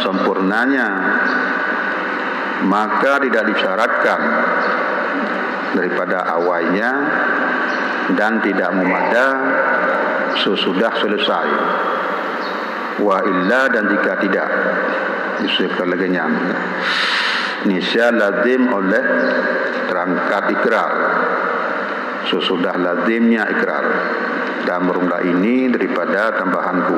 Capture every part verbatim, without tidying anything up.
sempurnanya, maka tidak disyaratkan daripada awainya dan tidak memadai sesudah selesai. Wa illa, dan jika tidak, disebutkan lagi nyan. Nisya lazim oleh terangkat ikrar. Sesudah lazimnya ikrar. Dan bermula ini daripada tambahanku.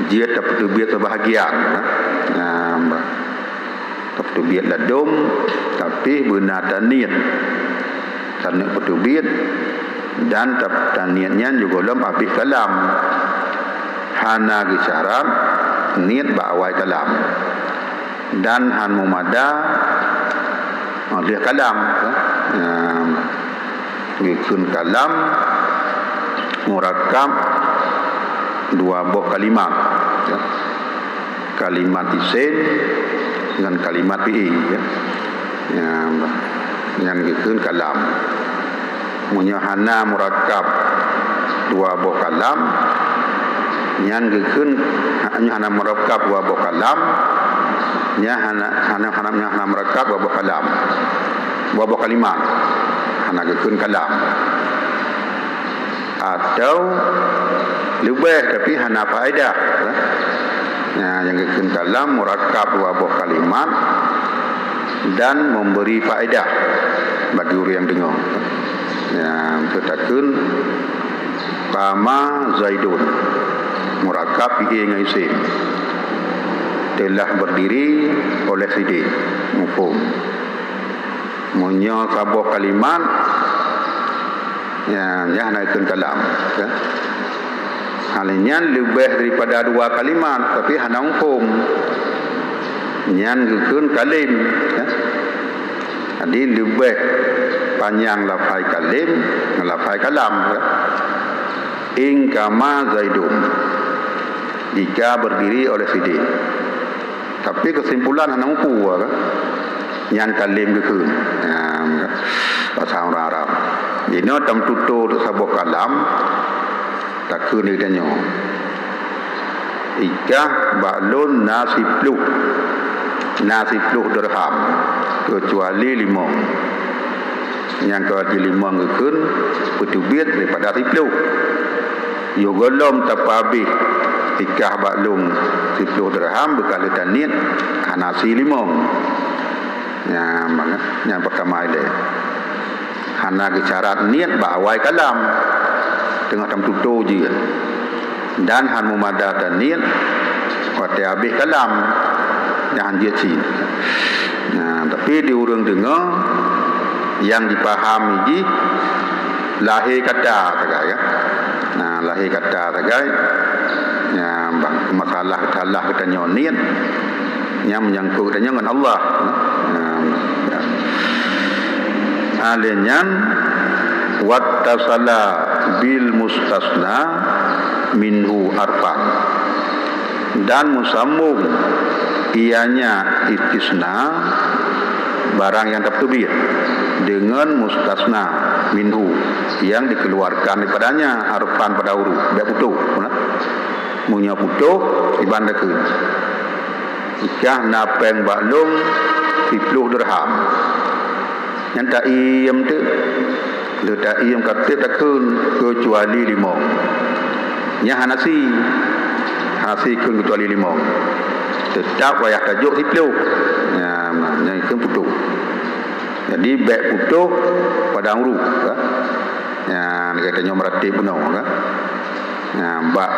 Jeuet tapeuteubiet sebahagian, nah. Nah, tapeuteubiet ladôm, tapi beuna taniet. Taniet peuteubiet dan tap-, taniet nyan juga lom abéh kalam. Hana geusyarat niet bak awai kalam. Dan han meumada lheueh kalam. Nah, geukheun kalam murakab dua boh kalimat. Kalimat isim ngon kalimat fi'il, ya. Nyan, nyan geukheun kalam. Meunyoe hana murakab dua boh kalam, nyan geukheun, nyoe hana murakab dua boh kalam, nyan hana, hana, hana, nyan hana murakab dua boh kalam, dua boh kalimat, hana geukheun kalam. Atau leubeh tapi hana faedah, ya. Nah, nyang geukheun kalam murakab dua boh kalimat dan memberi faedah bagi ureuëng nyang deungoe. Nah, teutakheun qama Zaidun, murakab fi'il ngon isim, telah berdiri oleh Zaidin, mafhum. Meunyoe saboh kalimat, ya, ya hana geukheun kalam, ya. Hal nyan leubeh daripada dua kalimat, tapi hana mafhum. Nyan geukheun kalim, ya. Jadi leubeh panyang lafai kalim ngon lafai kalam, ya. In qama Zaidun, jika berdiri oleh Zaidin. Tapi keusimpulan hana mupu, kan? Nyan kalim geukheun. Nah, bahasa ureuëng Arab. Jinoe tam tutoe saboh kalam, takheun di tanyoe. Ikah bak lôn na siploh, na siploh dirham, keucuali limong. Nyang keucuali limong geukheun peuteubiet daripada siploh. Yoh gohlom tapeuhabéh ikah bak lôn siploh dirham beukah lheueh taniet hana sie limong. Nyan, nyang peurtama ilée. Hana geusyarat niet bak awai kalam, teungoh tam tutoe jeuet. Dan han meumada taniet watée habéh kalam, nyan han jeuet cit. Nah, tapi di ureuëng deungoe nyang jipahami jih lahé kata sagai, kan? Nah, lahé kata sagai, nyan bang masalah, masalah geutanyoe niet, nyang meunyangkot geutanyoe ngon Allah. Nah, ya. Alé nyan, wattasala bil mustasna minhu arfan. Dan meusambong ianya istisna barang nyang tapeuteubiet deungon mustasna minhu nyang dikeuluarkan daripadanya arfan pada huruf, bék putôh, nah. Meunyoe putôh, iban takheun. Ikah na péng bak lôn siploh dirham. Nyan taiem teuk. Lheueh taiem ka treb takheun keucuali limong. Nyan hana sie. Hana sie kheun keucuali limong. Teutap wayah tajok siploh. Nyan, nyan kheun putôh. Jadi bék putôh padang ruh, kan? Nyan geutanyoe meuratéb bunoe, kan? Nah, bak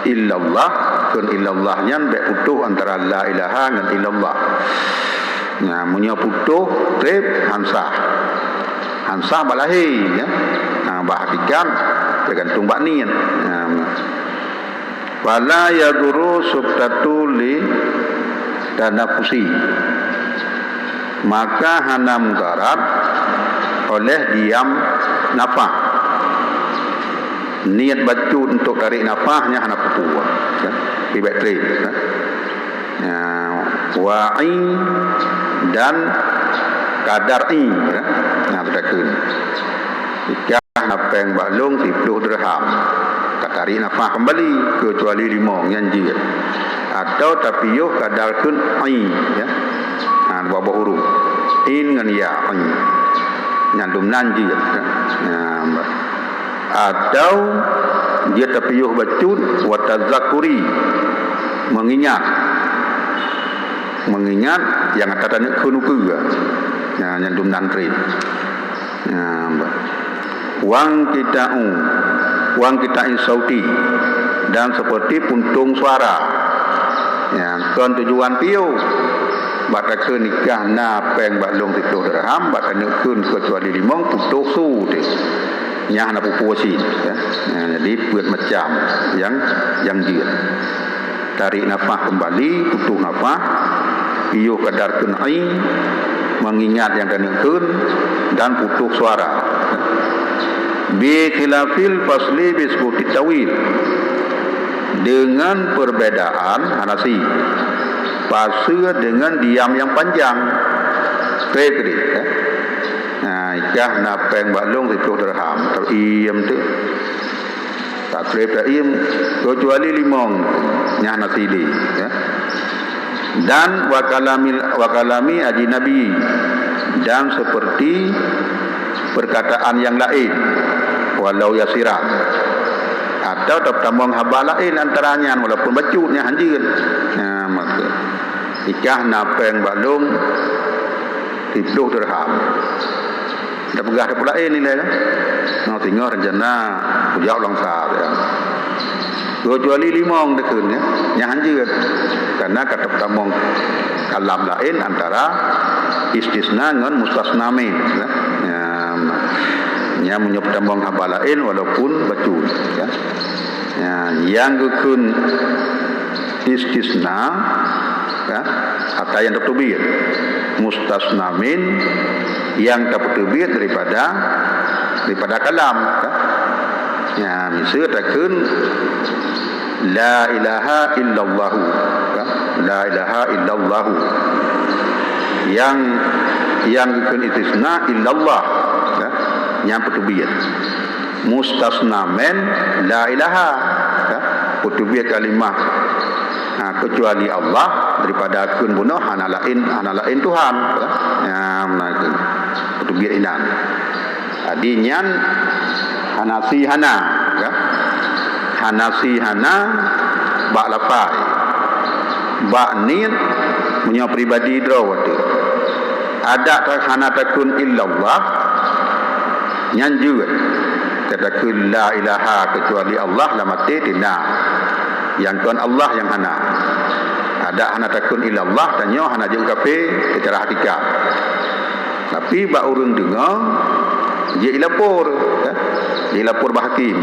illallah, kheun illallah nyan bék putôh antara la ilaha ngon illallah. Nah, meunyoe putôh, treb, han sah. Han sah bak lahé, ya. Nah, bak hakikat, teugantung bak niet. Nah, fala yadurru suktatu li tanafusi. Maka hana mudarat oleh diam nafah. Niet bacut untuk tarék nafah nyan hana peue-peue, ya. Ribet treb, ya. Ya, wa'i dan kadar i, ya. Nah, beudakheun. Ikah na péng bak lôn siploh dirham. Ka tarik nafah keumbali, keucuali limong nyan jeuet. Atawa tapiôh kadar kheun ain, ya. Ha, dua boh huruf. Ain ngon ya, ain. Nyan dum nan jeuet, ya. Ha, bah. Atawa jeuet tapiôh bacut, wa tazakuri, mengingat. Mengingat nyang ata taneuk kheun ukeue. Nyan, nyan dum nan treb. Nah, wangkita'u, wangkita'i sauti, dan seperti puntung suara. Ya, kon tujuan piôh. Bak takheun nikah na péng bak lôn siplôh dirham, bak taneuk kheun keucuali limong putôh su teuh. Nyan hana peue-peue cit, ya. Ya, jadi peuet macam nyang, nyang jeuet. Tarik nafah keumbali, putôh nafah, piôh kadar kheun ain, mengingat nyang taneuk kheun, dan putôh suara. Bi khilafil fasli bi sukutit tawil. Dengan perbedaan hana si. Paseue dengan diam nyang panjang. Treb keudeh, ya. Nah, ikah na péng bak lôn siplôh dirham. Teuiem teuh. Tatreb taiem, keucuali limong, nyan hana si lé, ya. Dan wa kalami, wa kalami ajnabi, dan seperti perkataan yang lain, walau yasiran. Atawa tapeutamong haba laén antara nyan, walaupun bacut nyan hanjeuet. Nah, maka ikah na péng bak lôn siplôh dirham. Tapeugah teupeu laén nilai lah. Nyoe singoh rencana kujak ulang sa ya. Kecuali limong takheun ya, nyan hanjeuet. Karena ka tapeutamong kalam laén antara istisna ngon mustasna min, ya. Ya, nyan meunyoe peutamong haba laén walaupun bacut, ya. Ya, nyang geukheun istisna, ya, ata nyang tapeuteubiet. Mustasna min nyang tapeuteubiet daripada, daripada kalam, ya. Ya, miseue takheun la ilaha illallahu, ya. La ilaha illallahu. Nyang, nyang geukheun istisna illallah, ya. Nyang peuteubiet. Mustasna min la ilaha, ya. Peuteubiet kalimah, ha, kecuali Allah daripada kheun bunoe hana laén, hana laén Tuhan, ya. Ya, meunan kheun. Peuteubiet inan. Jadi nyan hana si hana, ya. Hana si hana bak lafai. Bak niet meunyoe pribadi droe teuh. Adak ta-, hana takheun illallah, nyan jeuet. Ka takheun la ilaha kecuali Allah lam até teuh na. Nyang kon Allah nyang hana. Adak hana takheun illallah, tanyoe hana jeuet kafé secara hakikat. Tapi bak ureuëng deungoe, jeuet ilapor, ya. Jeuet ilapor bak hakim.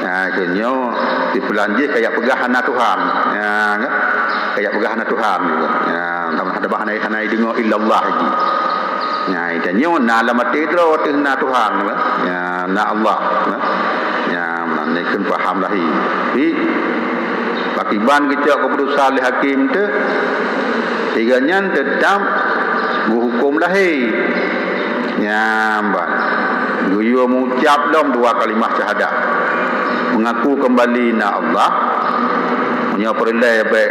Ha, keu nyoe, si pulan jih kajak peugah hana Tuhan. Ya, kan? Kajak peugah hana Tuhan. Ya, hana, hana, hana deungoe illallah jih. Ya, tanyoe na lam até droe teuh na Tuhan, ya. Ya, na Allah, ya. Ya, meunan kheun paham lahé. Tapi, pakiban geucok keuputusan lé hakim teuh, tiga nyan teutap geuhuköm lahé. Nyan ban. Geuyue meucab lom dua kalimah syahadah. Mengaku kembali na Allah. Meunyoe peureulée bék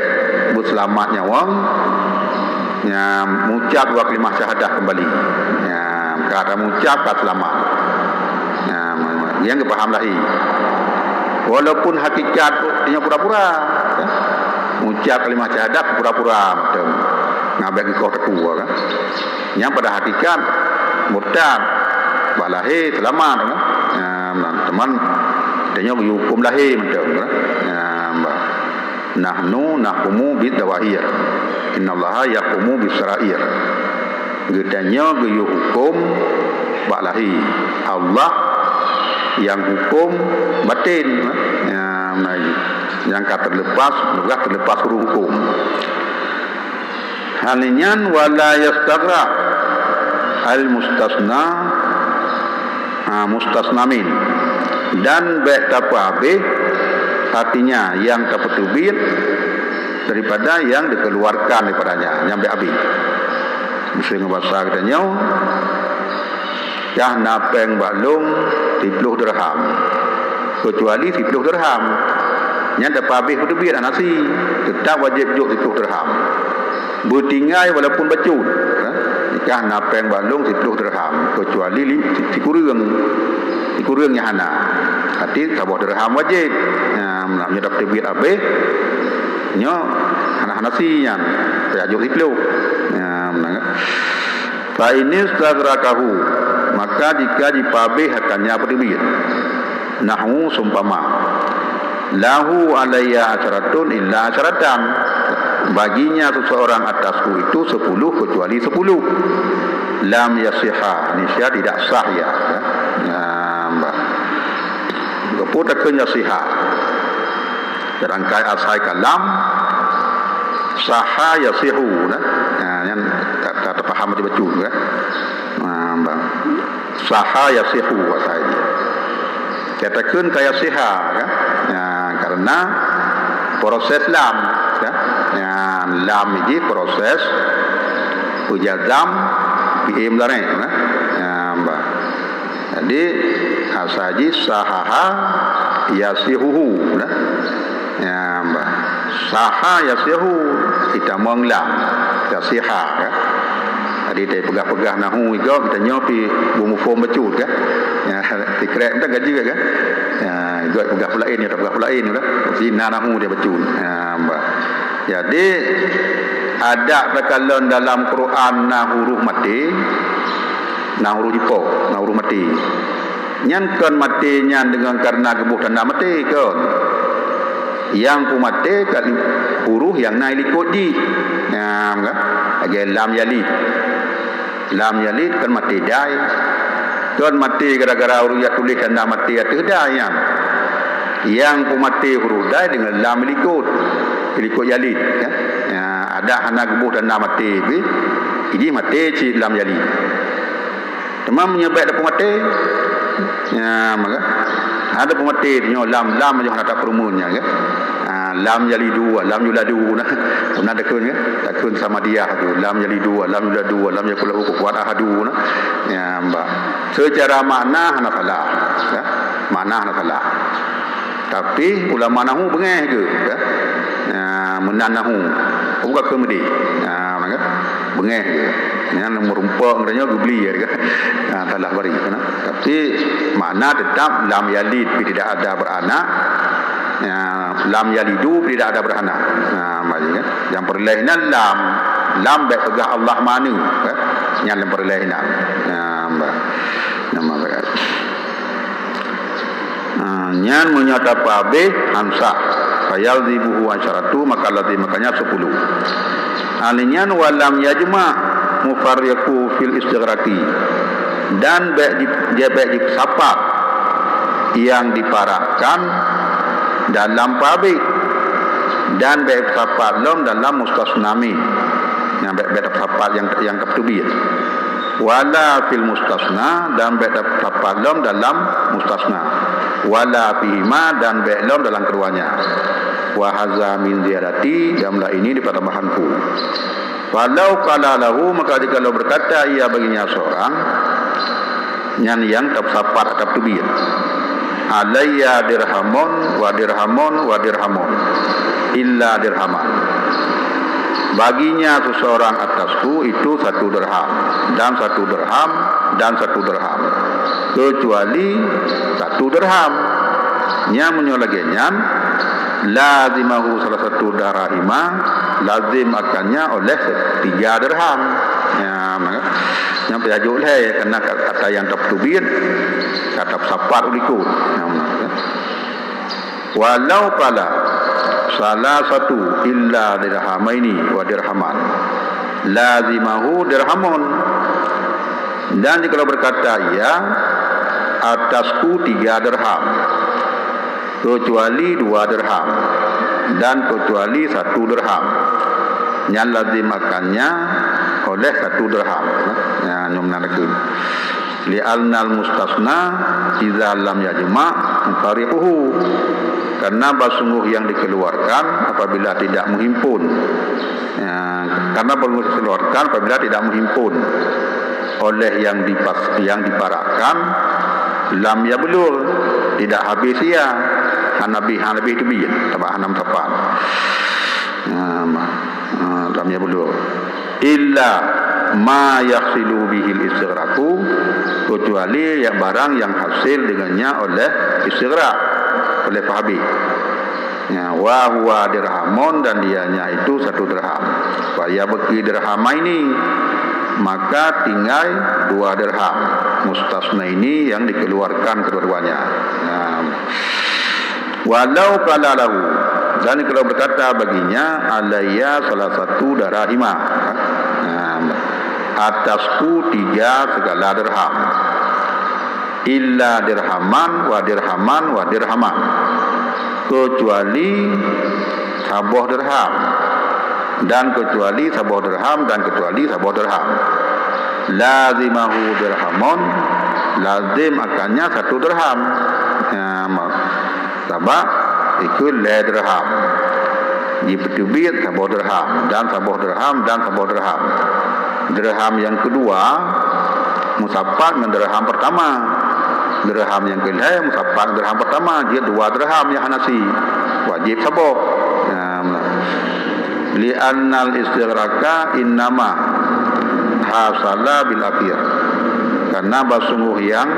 beuseulamat nyawöng, nyan meucab dua kalimah syahadah kembali. Nyan, ka tameucab ka seulamat. Nyan, nyang geupaham lahé. Walaupun hakikat nyoe pura-pura, ya. Meucab kalimah syahadah pura-pura mantong. Ngabek geukoh teupeu, kan. Nyang pada hakikat murtad, bak lahé seulamat, kan. Ya, teuma tanyoe geuyue huköm lahé mantong, kan. Ya, bah. Nahnu nahkumu bid zawahir. Innallaha yahkumu bis sarair. Geutanyoe geuyue huköm bak lahé. Allah nyang huköm baten. Ya, nah, nyang ka teuleupas, peugah teuleupas ureuëng huköm. Hal nyan wala yastagra al mustasna, ha, mustasna min. Dan bék tapeuhabéh, artinya nyang tapeuteubiet daripada nyang dikeluarkan daripadanya, nyang bék habéh. Miseue ngon basa geutanyoe, kah na péng bak lôn siplôh dirham. Keucuali siploh dirham. Nyan teupeuhabéh peuteubiet hana sie, teutap wajéb jok siploh dirham. Beutinggai walaupun bacut, ha? Jika na péng bak lôn siploh dirham, keucuali li-, si-, sikureueng, sikureueng nyang hana. Arti saboh dirham wajéb. Nah, meunyoe dap teubiet habéh, nyoe hana, hana sie nyan, payah jok siploh. Nah, meunan. Fa in istaghraqahu, maka jika jipeuhabéh akan nyan peuteubiet. Nahwu seumpama, lahu alayya asyaratun illa asyaratan, baginya seseorang atasku itu sepuluh kecuali sepuluh. Lam yasihha, niscaya tidak sah ia, ya. Nah, bah. Geupeu takheun yasihha. Sedangkan asai ka lam, sahha yasihhu, nah. Nah, nyan ka, ka tapaham bacut-bacut, ya. Nah, bah. Sahha yasihhu asai jih. Takheun ka yasihha, kan? Nah, karena proses lam, kan? Nah, lam jih proses peujazam fi'il mudhari', kan? Nah, bah. Jadi, asai jih sahhaha yasihhuhu, nah. Ya, bah. Sahha yasihhu, kita meulang, yasihha, kan? Jadi, tapeugah-peugah nahwu igob, kita nyoe pi beumu phom bacut, kan? Ya, sikrek mantong gaji, kan? Ya, igob peugah peulaén, ya, peugah peulaén, kan? Zina nahwu dia bacut. Ya, bah. Jadi, adak takalon dalam Quran na huruf maté, na huruf jipo, na huruf maté. Nyan kon maté nyan deungon kareuna geuboh tanda maté, kon. Nyang peumaté ka li-, huruf nyang na likot jih. Nah, kan? Lagèe lam yalid. Lam yalid kon maté dai. Kon maté gara-gara ureueng jak tuléh tanda maté ateueh dai nyan. Nyang peumaté huruf dai deungon lam likot. Likot yalid, kan? Nah, adak hana geuboh tanda maté pih, jih maté cit lam yalid. Teuma meunyoe bèk tapeumaté, ya, maka ada peumaté nyoe lam, lam nyoe hana tapeureumeun nyan, kan? Ha, lam yalidu, lam yuladu, nah. Pernah takheun, kan? Takheun samadiyah tu, lam yalidu, lam yuladu, lam yakul lahu kufuwan ahadu, nah. Ya, bah. Secara makna hana salah, ya. Makna hana salah. Tapi ulama nahwu beungèh geuh, ya. Ya, meunan nahwu. Bukan keu meudeh. Ya, maka beungèh geuh. Nyan meurumpok geutanyoe geubeli, ya, kan? Ya, salah bari, kan? Tapi makna tetap lam yalid pih tidak ada beranak. Ya, lam yalidu pih tidak ada beranak. Ya, maknanya, kan? Nyang peureulèe inan lam, lam bèk peugah Allah mane, kan? Nyan nyang peureulèe inan. Ya, bah. Nama, bah. Ha, nyan meunyoe tapeuhabéh hamzah, fayalzimuhu asyaratu, maka lazim akannya sepuluh. Ha, lé nyan walam yajma' mufarriqu fil istighraqi, dan bèk di-, dia bèk jipeusapat nyang diparakkan dalam peuhabéh, dan bèk peusapat lom dalam mustasna min. Nyang bèk, bèk tapeusapat nyang, nyang ka peuteubiet. Wala fil mustasna, dan bèk tapeusapat lom dalam mustasna. Wala fihima, dan bèk lom dalam keduanya. Wa haza min ziyadati, dan lah ini daripada tambahan fu. Falau qala lahu, maka jikalau berkata ia baginya seorang, nyan nyang tapeusapat atau tapeubiet. Alayya dirhamun wa dirhamun wa dirhamun, illa dirhaman. Baginya seseorang atasku itu satu dirham, dan satu dirham, dan satu dirham, kecuali satu dirham. Nyan meunyoe lagèe nyan, lazimahu salasatu darahima, lazim akannya oleh tiga dirham. Ya, maka, nyan payah jok lhèe, karena ka-, kata nyang tapeutubiet, ka tapeusapat u likot. Ya, maka. Walau qala salasatu illa dirhamaini wa dirhaman, lazimahu dirhamun. Dan jikalau berkata ia, atasku tiga dirham, kecuali dua dirham, dan kecuali satu dirham, nyan lazim akannya oleh satu dirham. Ya, nyoe meunan lagèe. Li'annal mustasna idza lam yajma' mufarriquhu. Karena bah sungguh yang dikeluarkan apabila tidak menghimpun. Ya, karena bah sungguh dikeluarkan apabila tidak menghimpun oleh yang dipas-, yang diparakkan, lam yablugh, Tidak habéh sia, hana bih, hana bih teubiet, sabab hana meusapat. Nah, ma-, ha, lam yablugh. Illa ma yahsilu bihil istighraqu, kecuali yang barang yang hasil dengannya oleh istighraq, oleh peuhabéh. Ya, wa huwa dirhamun, dan dianya itu satu dirham. Fa yabqi dirhamaini, maka tinggai dua dirham. Mustasnaini, yang dikeluarkan kedua-duanya. Ya. Walau qala lahu, dan kalau berkata baginya, "Alayya salasatu darahima," ya, atasku tiga segala dirham. Illa dirhaman wa dirhaman wa dirhaman, kecuali saboh dirham, dan kecuali saboh dirham, dan kecuali saboh dirham. Lazimahu dirhamun, lazim akannya satu dirham. Ya, ma-, sabab ikut lhèe dirham. Jipeuteubiet saboh dirham, dan saboh dirham, dan saboh dirham. Dirham yang kedua meusapat ngon dirham pertama. Dirham nyang keulhèe meusapat ngon dirham pertama, jeuet dua dirham nyang hana sie. Wajéb saboh. Nah, li'annal istighraqa innama hasala bil akhir. Karena bahsungguh yang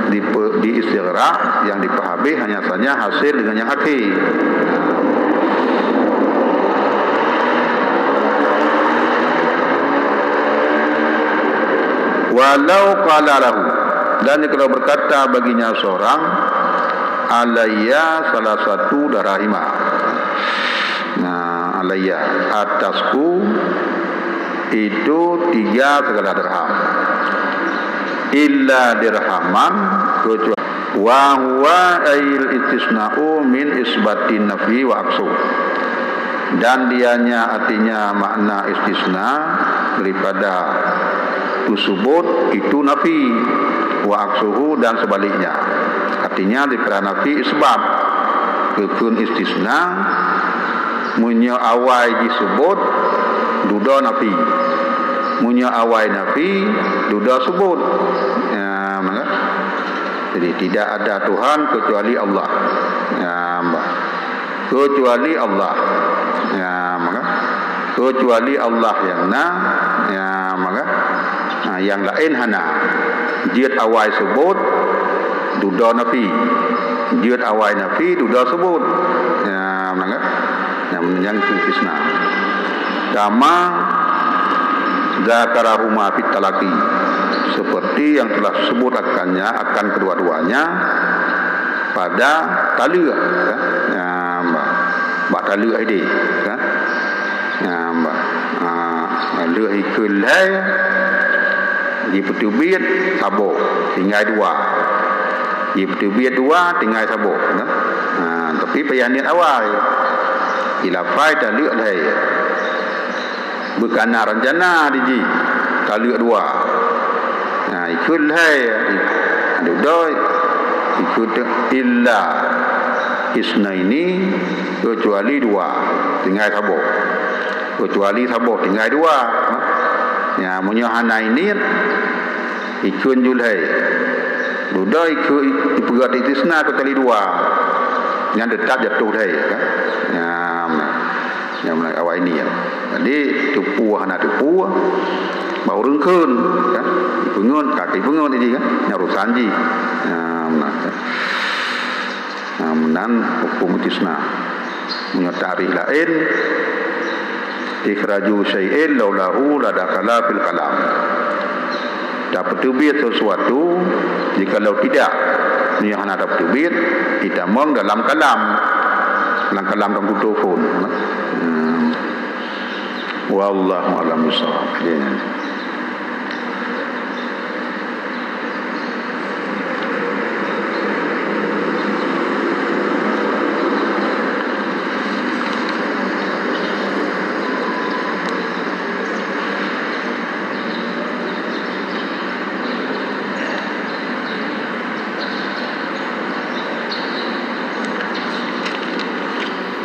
dipe-, diistighraq, yang dipeuhabéh hanya saja hasil dengan yang akhir. Walau qala lahu, dan jikalau berkata baginya seorang, "Alayya salasatu darahima." Nah, alayya, atasku itu tiga segala dirham. Illa dirhaman, kecuali, wa huwa ayil istisna'u min isbatin nafi wa aksu. Dan dianya artinya makna istisna daripada teusebut itu nafi, wa aksuhu, dan sebaliknya. Artinya daripada nafi isbat. Keu kheun istisna, meunyoe awai jisebut, dudoe nafi. Meunyoe awai nafi, dudoe sebut. Ya, maka. Jadi, tidak ada Tuhan kecuali Allah. Ya, maka. Kecuali Allah. Ya, maka. Kecuali Allah nyang na, ya, maka. Ha, nyang laén hana. Jeuet awai sebut, dudoe nafi. Jeuet awai nafi, dudoe sebut. Ya, maka. Nyang, nyang istisna. Kama dzakarahuma fit talaqi. Seperti yang telah sebut akannya, akan kedua-duanya pada taleuek, ya. Ya, bak, bak taleuek idéh, ya. Ya, bak, ha, lheueh ikheun lhèe, jipeuteubiet saboh, tinggai dua. Jipeuteubiet dua, tinggai saboh, ya. Ha, tapi payah niet awai. Ilafai taleuek lhèe. Beukana rencana di jih, taleuek dua. Nah, ikheun lhèe, i-, dudoe, ikheun te-, illa isnaini, kecuali dua, tinggai saboh. Kecuali saboh, tinggai dua. Ya, meunyoe hana niet, ikheun ju lhèe. Dudoe ikheun, ipeugah istisna kecuali dua. Nyan teutap jatuh lhèe, kan? Ya, nah. Nyang meunan awai niet. Jadi, teupeu hana teupeu, bak ureueng kheun, kan? Ipeungeut, ka ipeungeut jih, kan? Nyan urusan jih. Nah, meunan, kan? Nah, meunan huköm istisna. Meunyoe takrif laén, ikhraju syai'in laulahu ladakhala fil kalam. Tapeuteubiet sesuatu, jikalau tidak, meunyoe hana tapeuteubiet, itamong dalam kalam. Lam kalam Teungku Tohon. Hmm. Wallahu a'lam bishawab.